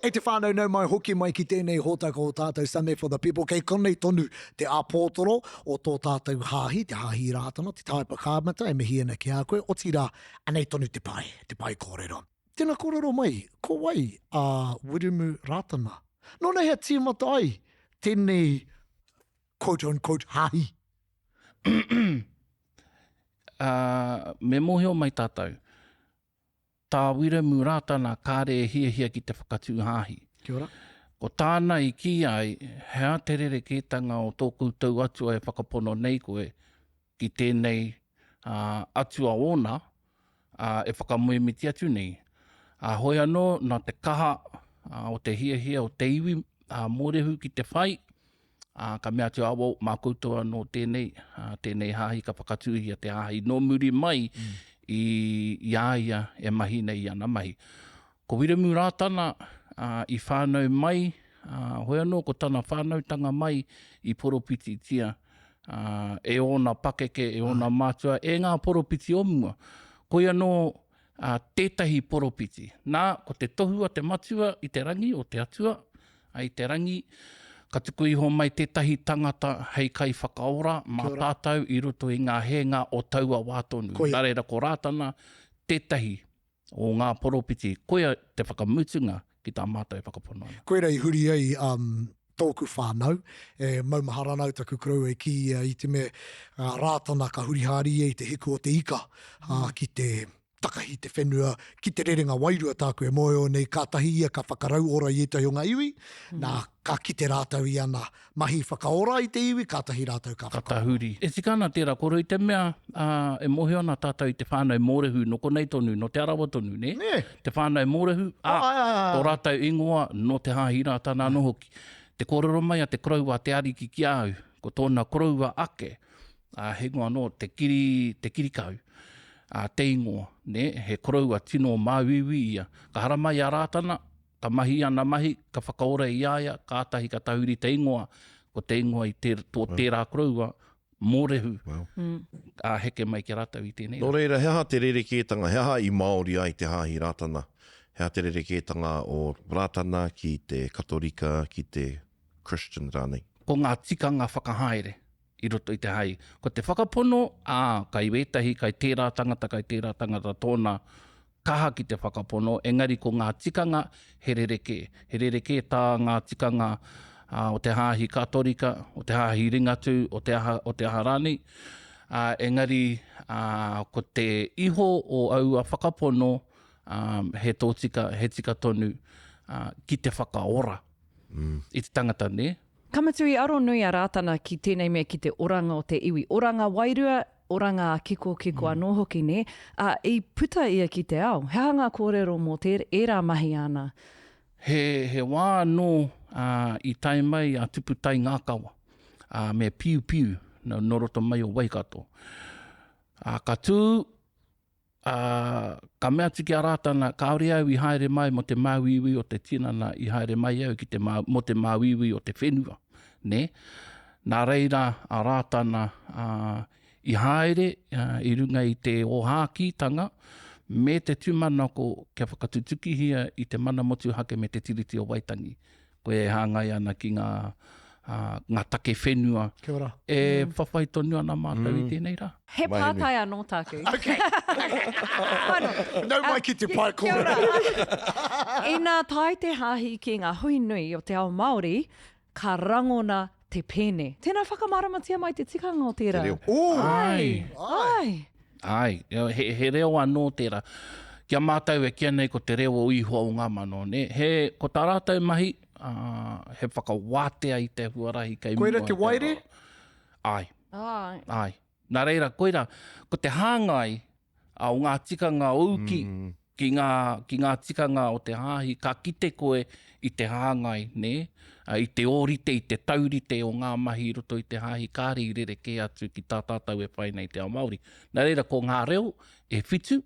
E te whānau nau mai hoki mai ki tēnei hōtaka o tātou Sunday for the People. Kei konei tonu te āpōtoro o tō tātou hāhi, te Hāhi Rātana, te Tāipa Kāmata e mihi ana ki a koe, otirā, anei tonu te pae, te pae kōrero. Tēnā kōrero mai, ko wai a Wiremu Rātana? Nōnahea tīmata ai tēnei quote unquote hāhi? Ā, me mōhio mai tātou, Tā Wiremu Rātana kāre e hiahia ki te whakatū hāhi. Kia ora. Ko tāna i kī ai, he aha te rerekētanga o tō koutou Atua e whakapono nei koe ki tēnei Atua ōna, ā, e whakamoemiti atu nei. Ā, hoi anō, nā te kaha o te hiahia o te iwi Mōrehu ki te whai, Ā, ka mea atu a Walt, mā koutou anō tēnei, ā, tēnei hāhi ka whakatūhia te hāhi nō muri mai mm. i, i a ia e mahi nei i ana mahi. Ko Wiremu Rātana ā, i whānau mai, ā, hoi anō ko tana whānautanga mai i poropititia ā, e ōna pakeke, e ōna mātua, e ngā poropiti o mua. Koia anō ā, tētahi poropiti. Nā, ko te tohu a te Matua i te rangi, o te Atua, ā, i te rangi, ka tuku iho mai tētahi tangata hei kaiwhakaora mā tātou i roto i ngā hēnga o taua wā tonu. Koia. Nā reira, ko Rātana tētahi o ngā poropiti, koia te whakamutunga ki tā mātou e whakapono ana. Koira i huri ai um, tōku whānau, e maumahara ana au taku koroua e kī ia i te mea uh, Rātana ka huri haere ia i te hiku o te ika uh, ki te takahi te whenua, ki te rerenga wairua tāku e mōhio nei, kātahi ia ka whakarauora i ētahi o ngā iwi, mm. nā, ka kite rātou i ana mahi whakaora i te iwi, kātahi rātou ka whakaora. Ka tahuri. E tika ana tērā koro i te mea, ā, e mōhio ana tātou i te whānau Mōrehu nō konei tonu, nō Te Arawa tonu, nē? Nē. Te whānau Mōrehu, ā, oh, ai, ai, ai. tō rātou ingoa nō Te Hāhi Rātana anō hoki. Te kōrero mai a te koroua a Te Ariki ki a au, ko tōna koroua ake, ā, he ingoa anō, te kiri, te kirikau, ā, te ingoa, nē, he koroua tino māuiui ia. Ka haramai a Rātana, Ka mahi ana mahi, ka whakaora i a ia, kātahi ka tahuri te ingoa, ko te ingoa i te, tō tērā koroua, Mōrehu, Wow. ā, heke mai ki a rātou i tēnei Nō rā. reira, he aha te rerekētanga, he aha i Māori ai te Hāhi Rātana? He aha te rerekētanga o Rātana ki te Katorika, ki te Christian rānei? Ko ngā tikanga whakahaere i roto i te hāhi. Ko te whakapono, ā, kai wētahi, kai tērā tangata, kai tērā tangata tōna kaha ki te whakapono, engari ko ngā tikanga he rerekē. He rerekē tā ngā tikanga o te hāhi Katorika, o te hāhi Ringatū, o te aha, o te aha rānei. Ā, engari ā, ko te iho o aua whakapono ā, he tōtika, he tika tonu ā, ki te whakaora i te tangata, nē? Ka mutu i aro nui a Rātana ki tēnei mea ki te oranga o te iwi, oranga wairua, oranga ā-kikokiko anō hoki, nē? Ā, i puta ia ki te ao. He aha ngā kōrero mō tēr, ērā mahi āna? He, he wā anō, ā, i tae mai a Tupu Taingākawa, ā, me Piupiu, nō, nō roto mai o Waikato. Ā, ka tū, Ā, ka mea atu ki a Rātana, Kāore au i haere mai mō te māuiui o te tinana, i haere mai au ki te mā, mō te māuiui o te whenua, nē? Nā reira a Rātana, ā, i haere, ā, i runga i te ōhākītanga me te tūmanako kia whakatutukihia i te mana motuhake me te Tiriti o Waitangi. Koe e hāngai ana ki ngā, ā, ngā take whenua Kia ora. e whawhai tonu ana mātou i tēnei rā. He pātai anō tāku. Okay. Pono. Nau mai ki te pae Kia ora. Inā tae te hāhi ki ngā hui nui o te ao Māori, ka rangona te pēne. Tēnā whakamāramatia mai te tikanga o tērā. Te reo. Ooh. Ai. Ai. Ai, he, he reo anō tērā. Ki a mātou e kīa nei ko te reo o Ihoa o ngā mano, nē? He, ko tā rātou mahi, ā, he whakawātea i te huarahi kei mua. Koira te waere? Ai. Ai. Ai. Nā reira, koira, ko te hāngai o ngā tikanga ouki mm. ki ngā, ki ngā tikanga o te hāhi, ka kite koe i te hāngai, nē? I te ōrite, i te taurite o ngā mahi i roto i te hāhi, kāre i rerekē atu ki tā tātou e whai nei i te ao Māori. Nā reira, ko ngā reo e whitu,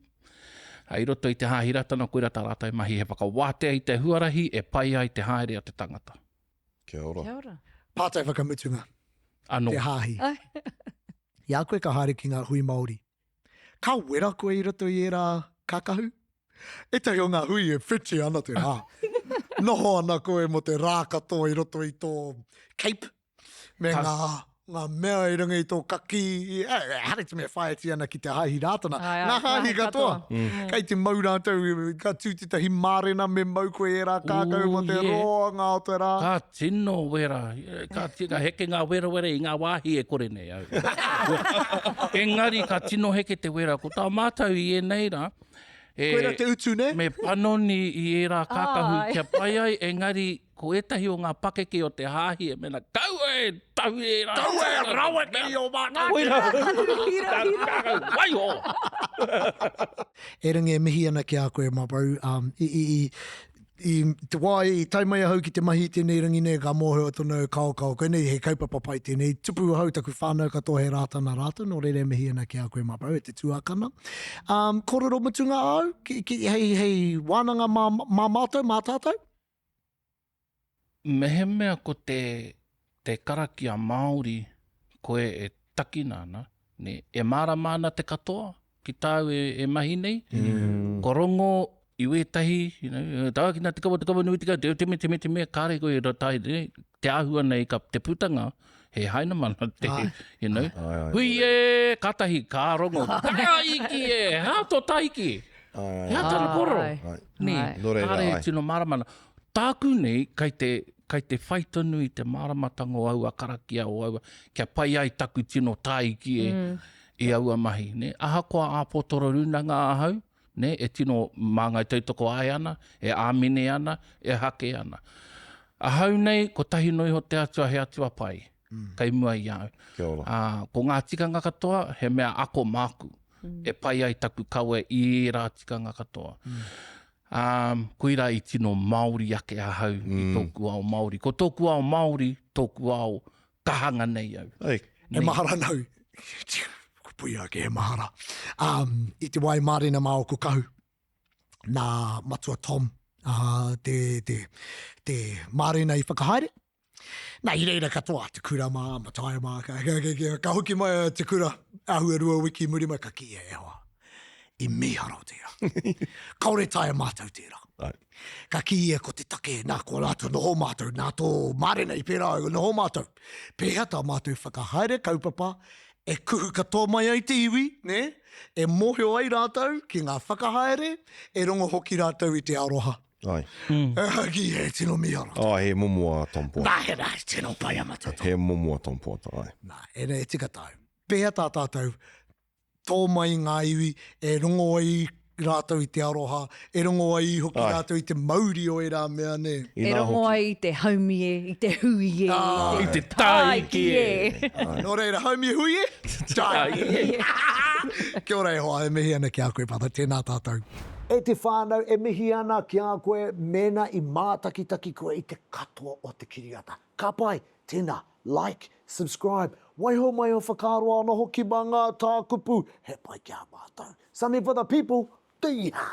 i roto i te Hāhi Ratana, koira tā rātou mahi he whakawātea i te huarahi e pai ai te haere a te tangata. Kia ora. Kia ora. Pātai whakamutunga. Anō. Te hāhi. I a koe ka haere ki ngā hui Māori, Ka wera koe i roto i ērā kākahu? Ētahi o ngā hui e whiti ana te rā. Noho ana koe mō te rā katoa i roto i tō cape me ngā, ngā mea i runga i tō kakī, ehara i te mea whāiti ana ki te Hāhi Rātana, Ai, ai, ngā hāhi hāhi katoa. katoa. Mm. Kei te mau rātou, ka tū tētahi mārena me mau koe ērā kākau mō Ooh, te yeah. roanga o te rā. Ka tino wera, ka, ka heke ngā werawera i ngā wāhi e kore nei au. Engari ka tino heke te wera, ko tā mātou i ēnei rā, e, Koira te utu, nē? me panoni i ērā kākahu Ai. kia pai ai, engari Ko ētahi o ngā pakeke o te hāhi e mena, Kaua e tahu e rā! Kaua e raweke i ō mātou! Koira! Hira, hira! Waiho! E rangi e mihi ana ki a koe my bro, um, i, i, i, i te wā i tae mai ahau ki te mahi i tēnei rangi nei, ka mōhio tonu au kao kao koe nei, he kaupapa pai tēnei, tupu ahau taku whānau katoa he Rātana rātou, nō reira e mihi ana ki a koe my bro, e te tuakana. Um, kōrero mutunga au, ki, ki, hei, hei wānanga mā, mā mātou, mā tātou? Mehemea ko te, te karakia Māori koe e takina ana, nē, e mārama ana te katoa ki tāu e, e mahi nei, mm. kua rongo i wētahi, you know, tākina te kawa, te kawa nui te kawa, te te me, te me, te me, kāre koe e tae, ne, te āhua nei ka te putanga, he hainamana te, Ai. you know. Ai, ai, Hui e, kātahi, ka rongo, taiki e, hea tō taiki? Hea tana kōrero? Ai. Ai. Nē, Ai. Nō reira, kāre e ai. tino mārama ana. Tāku nei, kei te, kei te whai tonu i te māramatanga o aua karakia, o aua, kia pai ai taku tino tāiki e, i aua mahi. Nē? Ahakoa āpotoro rūnanga ahau, nē, e tino māngai tautoko ai ana, e āmine ana, e hake ana. Ahau nei, kotahi noa iho te Atua he Atua pai, kei mua i a au. Kia ora. Ā, ko ngā tikanga katoa, he mea ako māku, e pai ai taku kawe i ērā tikanga katoa. Ā, koirā i tino Māori ake ahau i tōku ao Māori. Ko tōku ao Māori, tōku ao ka hanga nei au. Ai. E mahara nau. Ko puia ake he mahara. Um, I te wai mārena mā o Kahu, nā Matua Tom, uh, te, te, te mārena i whakahaere. Nā, i reira katoa, te kura mā, mataia mā, ka, ka, ka, ka, ka hoki mai a te kura, āhua rua wiki muri mai, ka kīia e hoa. I mīharo tērā. Kaore taea mātou tērā. Ai. Ka kīia ko te take, nā, ko rātou noho mātou, nā tō mārena i pērā ai, noho mātou. Pēhea tā mātou whakahaere kaupapa e kuhu katoa mai ai te iwi, nē, e mōhio ai rātou ki ngā whakahaere, e rongo hoki rātou i te aroha. Ai. Mm. Ki he tino mīharo. Oh, he momo a Tom Poata. Nā, he, nā, he tino pai a Matua Tom. He momo a Tom Poata, ai. Nā, e, e tika tāu. Pēhea tā tātou tō mai ngā iwi e rongo ai rātou i te aroha, e rongo ai hoki Ai. rātou i te mauri o ērā mea, nē. E rongo ai i te haumi e, i te hui e, Ah. i I te te tāiki e. Nō reira, haumi e hui e, tāiki e. Kia ora e hoa, e mihi ana ki a koe, brother, tēnā tātou. E te whānau, e mihi ana ki a koe mēnā i mātakitaki koe i te katoa o te kiriata. Ka pai, tēnā, like, subscribe, waiho mai ō whakaaro anō hoki mā ngā tākupu, he pai ki a mātou. Sunday for the people, tīhā!